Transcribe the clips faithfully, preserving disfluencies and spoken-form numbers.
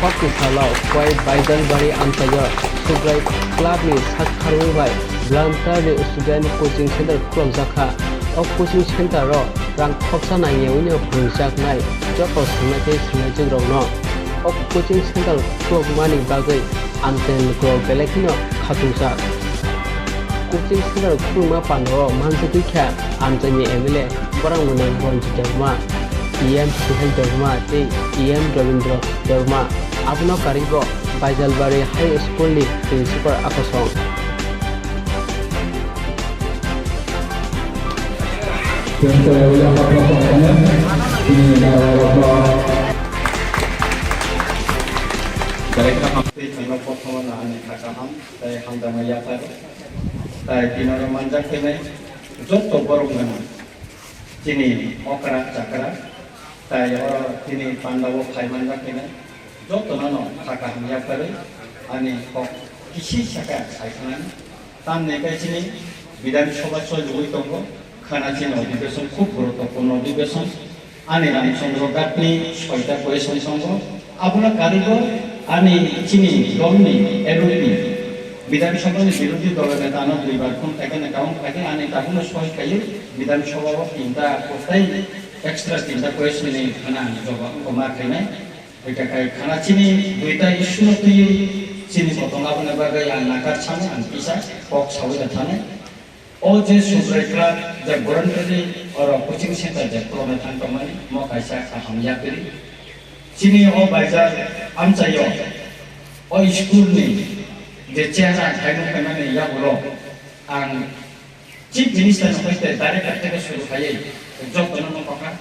Kokni salo Khowai Baijalbari amchaio Subrai Club ni sak kharwi bai Blantyre ni student coaching center khulumjakha. O coaching center o rang khoroksa nangyawi no phwrwngjaknai joto swngnaitwi swngnaijwk rokno. O coaching center khulumani bagwi amchaini lukurok belai kheno khatungsa. Coaching center khuluma pandao manjagwi kha amchaini M L A borok mwnang Ranjit Debbarma, E M Suhel Debbarma tei E M Rabindra Debbarma. Abono karwibo Baijalbari High School ni principal Akosong. Tei thangno kothoma ani kha kaham tei hamjakma yaphar tei tinaro manjak phainai joto borok gwnang chini okra chakra tei oro chini pandao phai manjak phainai jotono no kha kaham yapharwi ani kok kisi saka sai thangnani. Tamni khe chini Bidhan Sabha choliwi tongo, khana chini odhibeshon khub guruttopurno odhibeshon. Ani Ramchandra Ghatni soita question tongo, abono karwibo ani chini dolni L P Bidhan Sabha ni birodhi dolo neta no duibar phone khaikhe, ni kaung khaikhe, ani tabukno soi khaiwi Bidhan Sabha o tinta kwtai extra tinta question ni khana ang jawab wngkha ma khainai. Hwnkhe khai khana chini duita issue no twiwi chini kothoma aboni bagwi ang nakar sano ang kisa kok sawi da thani. O je Subrai Club je voluntary oro coaching center je khulumna thang tongmani mo kaisa kaham yapiri. Chini o Baijar amchaio o school ni je chair ang khaimung khaimani yagulo ang Chief Minister no hoite director theke suru khaiwi jotono no kokha.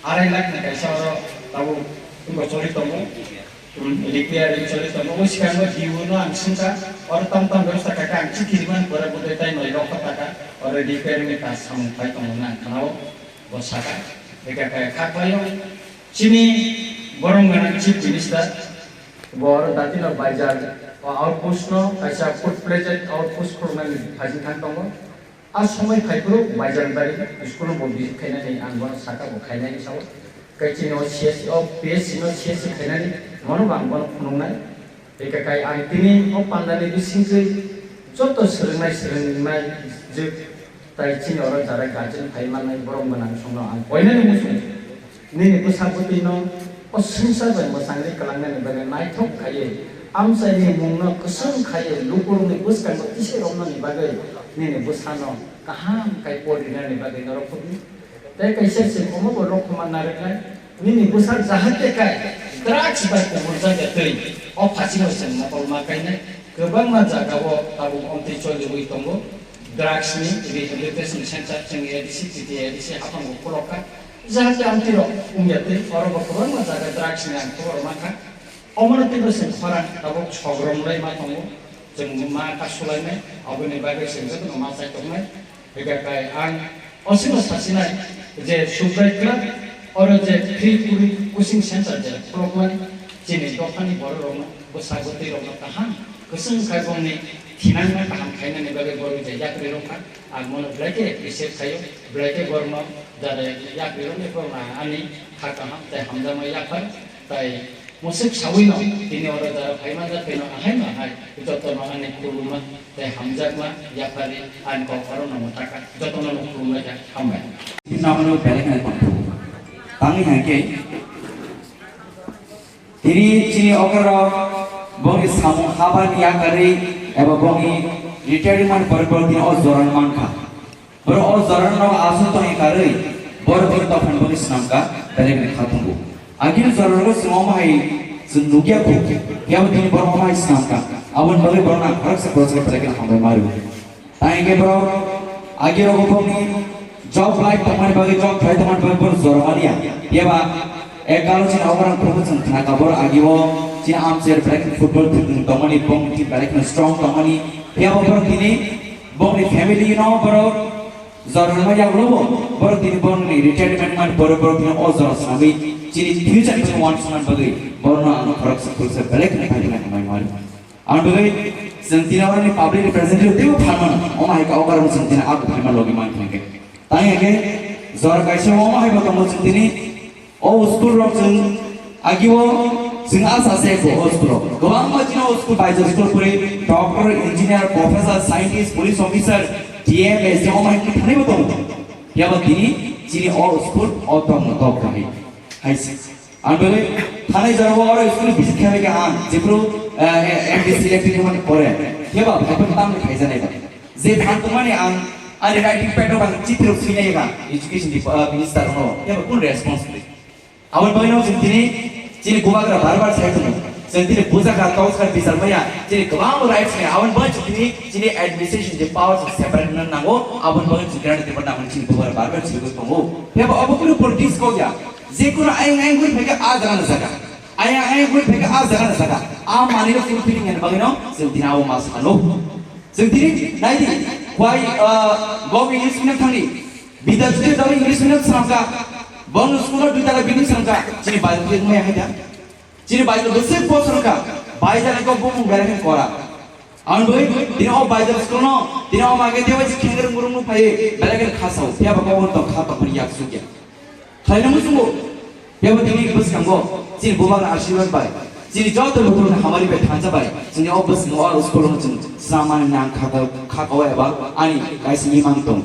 Arai lakh ni kaisa oro tabuk wngkha choli tongo, um, repairing choli tongo. O swkango D O no ang swngkha, oro tam tam bebosta khaikha ang chithi rimani pore bwdai tai noi rok taka, oro repairing ni kaam samung phai tongo na ang khanao, bo saka. Eka kaya kha khlaio, chini borom gwnang Chief Minister, bo oro Datino Baijar o outpost no kaisa food pledge outpost khulumnani phajing thang tongo. A somoi phaiphuru Baijalbari school bo visit khainani ang bono saka bo khainani sao. Kai chini o C S C o P S C no C S C khainani mono bo ang bono phunuknai. Eka kai ang tini o pandani bisingtwi joto swrwngnai swrwngnai jwk tai chini oro jara guardian phai mannai borok mwnang songno ang koinani muchung. Nini bwsa bwtwino o swngchar bai mwchangwi kwlangnani bagwi naithok khaiwi, amchaini mungno kwchwng khaiwi, lukurokni bwskango tisai romnani bagwi nini bwsano kaham kai porinani bagwi norok phutni. Tei kaisa se omo bo rokhoma narwknai, nini bwsa jahate kai drugs bai kubuljak ya twi o phasingo se mokol ma kainai. Kwbangma jagao tabuk omtwi choliwi tongo. Drugs ni rehabilitation center chwng A D C, T T A D C haphango khulokha. Jahate amtwi rok wngya twi, oro bo kwbangma jaga drugs ni ang khobor mankha. Omono teibo chwng khorang tabuk sogrom lai ma tongo. Chwng ma ta sulainai, aboni bagwi chwng jotono ma chai tongnai. Hwnkhe kai ang osino sasinai je Subrai Club, oro je free coaching center je khulokmani, chini dophani borok rokno, bwsa bwtwi rokno kaham kwchwng khai bongni thinangno kaham khainani bagwi borok je yapri rokha. Ang mono belai khe appreciate khaio, belai khe borokno jare yapri rokni borokno ani kha kaham tei hamjakma yaphar tei mwswk sawino tini oro jara phai manjak pheno ahai no ahai jotono ani khuluma tei hamjakma yapharni ani kok oro no mwthaka jotono no khulumlaikha hambai. Namano belai kheno tongthok. Tangwi hai khe tini chini okra bongni samung habani yakarwi eba bongni retirement pore pore tini o jorano mankha. Borok o jorano aswk tongwi karwi borok tini dophani bagwi swnamkha, belai kheno kha tongo. Agini jorano chwng omo hai chwng nukya kho, phiya bo tini borok omo hai swnamkha. Aboni bagwi borokno ang khoroksa khoroksa belai kheno hambai ma rwo. Tei hwnkhe borok agi rogo bongni job lai tongmani bagwi, job khlai tongmani bagwi borok jora manya. Phiya ba ekalo chini oborok phuru chwng khnakha, borok agi o chini amchair belai kheno football thwngthwng tongmani, bong belai kheno strong tongmani. Phiya bo borok tini bongni family no borok jora rwma yagulo bo borok tini bongni retirement mani pore borok tini o jora swnamwi chini future ni wans man bagwi borokno ang khoroksa khoroksa belai kheno khairoknai hambai ma rwo. Ang bagwi chwng tini oroni public representative teibo phan mano, omo hai khe o karon chwng tini abo phaima logi man khe. Tang hwnkhe jora kaisa omo hai bo tongo chwng tini o school rok chwng agio Chwng asa se bo o school o. Kwbangma chini o school bai je school pori doctor, engineer, professor, scientist, police officer, D M, S D M, omai thani bo tongo. Phiya ba tini chini o school o tong no tok kami. Hai se. Ang bele thanai jora bo oro school visit khe ka ang, jepro, eh, M D C electric man pore. Phiya ba phai phai tam khai janai ba. Je than tongmani ang, ani writing pad o ang chitro sinai ba, education di, eh, minister no. Phiya ba kun response kri. Aboni bagwino chwng tini chini bubagra bar bar sai tongo. Chwng tini bujaka, toksa, bichar maya, chini kwbangma rights maya. Aboni bagwi chwng tini chini administration je power chwng separate wngna nango. Aboni bagwi chwng Kerala Tripura nangmani chini bubagra bar bar chwngwi tongo. Phiya ba obo kunu politics kok ya. Je kunu ayang ayang guri phaikha a jaga na jaga. Ayang ayang guri phaikha a jaga na jaga. A manwino fulfilling hwnwi bagwino chwng tini abo ma sano. Chwng tini nai di, why, uh, Gob English medium thangdi? Bidya Jyoti dagi English medium sangka. Bong school o dui tala building sangka. Chini bai khe maya haida. Chini bai khe bwswk bosor ka. Bai jani ko bumung bera khe kora. Ang bui, tini o bai jani school no, tini o mage dewa ji khengre murung nu phai, bera khe khasao. Phiya ba ko to kha to puri yak sugya. Khlaina muchungo, bebo tini bwskango, chini bubagra asirwad bai, chini joto lukurokni hamari bai thansa bai, chini o bwskango o school-o chwng swnamani nang kha kha kha eba ani kaisa imang tong.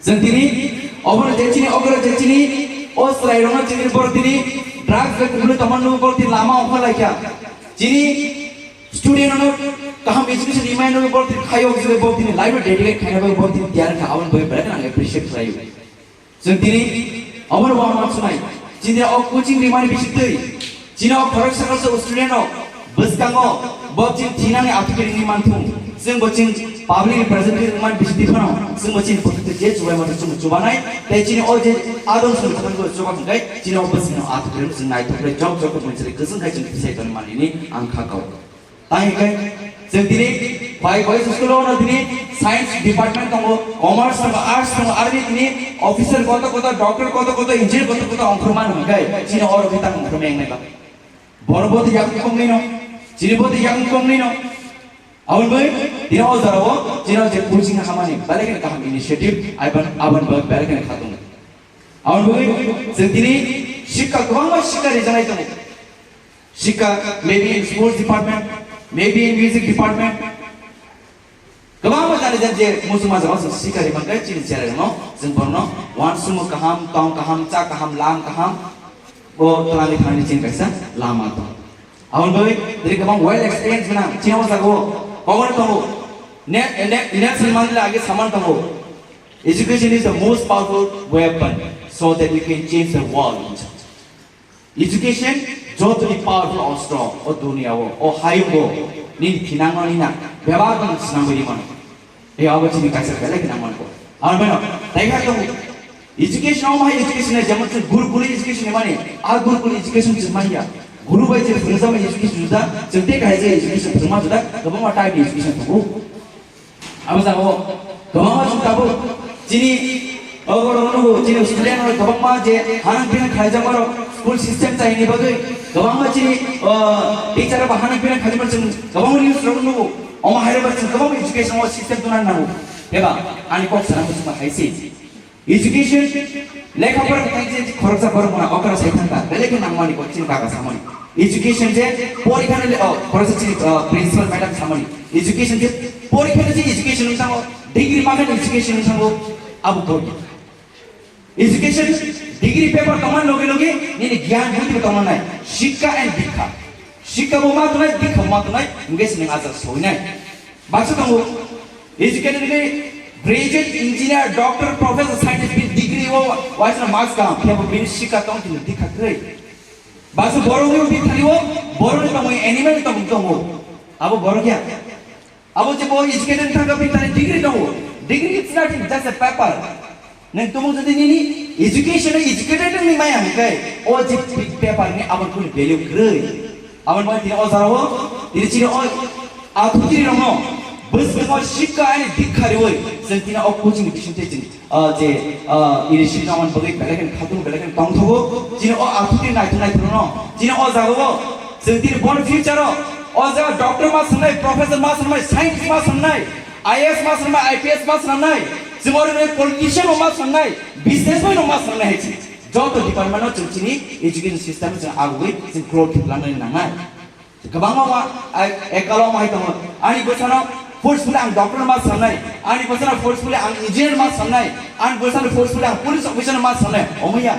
Chwng tini obono je chini, okoro je chini, o chwrairokno chini borok tini drugs bai kubui tongmani borok tini lama ongkhor laikha. Chini student-rokno kaham education rimani borok tini khaio, borok tini life-o dedicate khaina bai borok tini tiyar kha, aboni bagwi belai kheno ang appreciate khlaio. Chwng tini omono bo ang uansuknai. Chini o coaching rimani bisingtwi, chini o khoroksa khoroksa student rok bwskango bo chini thinani athukhe ringwi manthung. Chwng bo chini public representative wngmani bisingtwi phano chwng bo chini bwkhakte je chubai mano chwng chubanai. Tei chini o je adon song thangwi chuba hwnkhe chini o bwskango athukhe chwng naithokre jok jok mwnchari kwchwng khai chwng tisai tongmani ang kha kau. Tang hingke, chwng tini bai boys school o no tini science department tongo, commerce tongo, arts tongo, aroni tini officer koto koto, doctor koto koto, engineer koto koto ongkhorma hingke, chini oro kita ongkhorma engnai ba. Boro bo yakung kongni no, chini bo yakung kongni no. Abon bai, tini o jora o, chini o je coaching hamani, belai khe kaham initiative, aban, aban bai, belai khe khatung. Abon bai, chwng tini sikka, kwbangma sikka rijanai tongo. Sikha, maybe in sports department, maybe in music department. Kwbangma jani jani je muchungma jaga chwng sikha rimani khe chini cherairokno chwng borokno uansukmung kaham, tong kaham, cha kaham, lang kaham, bo twlangwi thangni chini kaisa lama tong. Aboni bagwi tini kwbang well experience gwnang chini o jaga o kobor tongo. Ne-, ne-, Nelson Mandela age saman tongo. Education is the most powerful weapon so that we can change the world. Education jotoni powerful ostro o duniya o, o hayungo nini thinangmani na bebak no swnamwi rimano. E abo chini kaisa belai khe nangmani ko. Aro beno, taikha tongo. Education o mahai education na jemon chwng gurukul education ni mani, a gurukul education chwng manya. Guru bai je phwrwngjakmani education juda, chwng tei kahai je education phwrwngma juda, kwbangma type ni education tongo. Abo jagao kwbangma chwng tabuk chini, o, borok nugo, chini student rok kwbangma je hanang pinang khlaijak mano, school system chaini bagwi kwbangma chini, o, teacher rok hanang pinang khlaijak mano, chwng kwbangma news rok nugo. Omo hai rok chwng kwbangma education o system tuna nango. Eba ani kok sana muchungma hai se. Education, lekha pora khe tangchi khoroksa borok mona okra sai thangkha, belai khe nangmani bo chini kaka samani. Education je porikha ni le, oh, khoroksa chini, oh, principal madam samani. Education je porikha ni je education wng thango, degree makha ni education wng thango, abo porikha. Education, degree paper tongmani loge loge nini gyan buddhi bo tongma nai. Shikha and dikha. Shikha bo ma tongnai, dikha bo ma tongnai, hingke se nwng ajak soinai. Baksa tongo, educated ke graduate, engineer, doctor, professor, scientist, bini degree o, waisna marks kaham, phiya bo bini shikha tong tini dikha kwrwi. Baksa borok ni bini thani o, borok ni tongmung, animal ni tongmung tongo. Abo borok ya. Abo je bo educated thangka bini thani degree tongo. Degree is nothing, just a paper. Nwng tumung jodi nini education o educated wngwi maya hwnkhe, o je paper ni aboni kunu value kwrwi. Aboni bagwi tini o jora o, tini chini o athukiri rokno bwskango shikha ani dikha riwi, chwng tini o coaching ni bisingtwi chwng, ah, je, ah, initiative aboni bagwi belai kheno khatung, belai kheno tongthogo. Chini o athukiri naithok naithok rokno, chini o jaga o, chwng tini boni future o, o jaga doctor ma swngnai, professor ma swngnai, scientist ma swngnai, I A S ma swngnai, I P S ma swngnai, chwng oro nai politician rok ma swngnai, businessman rok ma swngnai hai se. Joto department no chwng chini education system chwng agwi chwng growth khlainani nangnai. Kwbangma ma, ai, ekalo ma hai tongo. Ani bwsano forcefully ang doctor ma sanai. Ani bwsano forcefully ang engineer ma sanai. Ani bwsano forcefully ang police officer ma sanai. Omoya.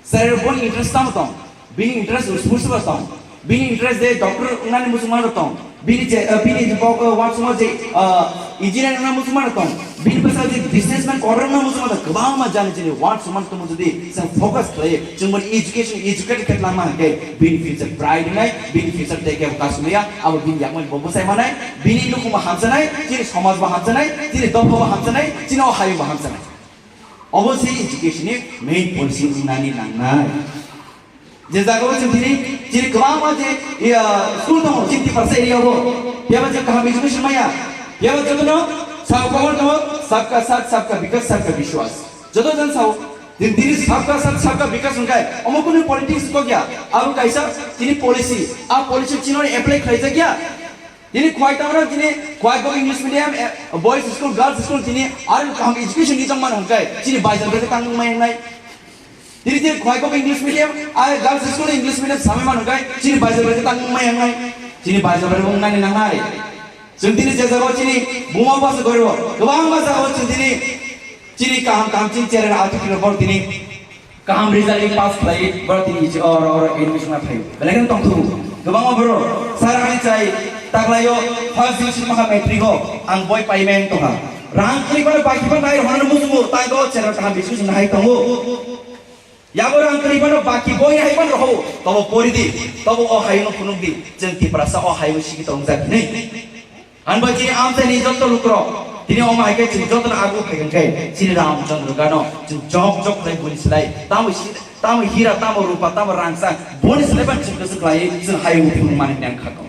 Sir, boni interest tamo tong. Bini interest sports ba tong. Bini interest de doctor wngnani muchungma tong. Bini je, uh, bini je bok, uh, wansukma je, uh, engineer wngna muchungma tong. Bini bwsa je businessman korokna muchungma tong. Kwbangma jani jani wansukma tong jodi sa focus khlai. Chwng boni education, educated khe tlangma hwnkhe bini future bright wngnai, bini future tei kebo kasumaya, abo bini yakmani bo bwsai manai, bini nukhungma hamsanai, chini somaj bo hamsanai, chini dopha bo hamsanai, chini o hayung bo hamsanai. Obo se education ni main policy wngnani nangnai. Je jagao chwng tini, chini kwbangma je, iya, school tongo, chini Tiprasa area o. Phiyaba je kaham education maya. Phiyaba jotono sao khobor tongo, sabka saath, sabka vikas, sabka vishwas. Joto jan sao, din tini sabka saath, sabka vikas hwnkhai, omo kunu politics kok ya. Abo kaisa tini policy, a policy chino apply khlaijak ya. Tini khwai tamo tini khwai go English medium, eh, boys school, girls school tini aro kaham education ni tongmani hwnkhai, chini baijak bai tangmung mai wngnai. Tini je khwai kok English medium, ai girls school English medium samai mano kai, chini baijak bai tang mai yang nai, chini baijak bai wng nai nang nai. Chwng tini je jagao chini buma basa goro, kwbang basa o chwng tini, chini kaham kaham chini chair a tu kilo bor tini kaham result pass khlai bor tini je oro oro admission na phaio. Belai tong thu, kwbang boro, sir ani chai taklaio first division maha matric o ang boi pai mai tongha. Rang kwrwi phano baki phano nai rwhorna muchungo, tai go chera kaham bising sing hai tongo. Yabo rang kwrwi phano baki boi hai phano rwhao, tobo pori di, tobo o hayungno phunuk di, chwng Tiprasa o hayung sigi tongjak hinwi. Hanbai chini amchaini joto lukurok, tini omo hai khe chwng jotono agu phai khe chini Ramchandra Gano chwng jok jok khlai boni slai, tamo si-, tamo hira, tamo rupa, tamo rangsa, boni slai ban chwng kwchwk khlai chwng hayung phunuk mani nang kha kok.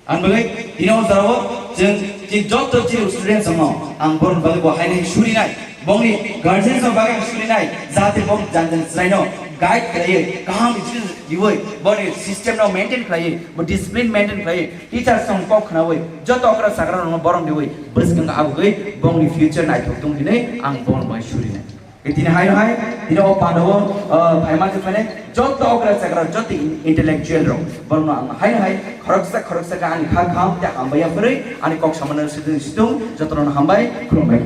Ang bagwi tini o jorao chwng chini joto chini students rokno ang borokni bagwi bo haino surinai, bongni guardians rok bagwi ang surinai, jahate bong jang jang chwraino guide khlaiwi, kaham education riwi, boni system no maintain khlaiwi, bo discipline maintain khlaiwi, teachers rok kok khnawi, joto okra sakra rokno borom riwi, bwskang abugwi bongni future naithok tong hinwi ang borokni bagwi surinai. Tini hai hai, tini o pandao, uh, phaima khe phane, joto okra chakra, joto in-, intellectual rok, borno ang hai hai, khoroksa khoroksa khe ani kha kham, te hambai ya phwrwi, ani kok samano situng situng, jotono hambai, khulumbai.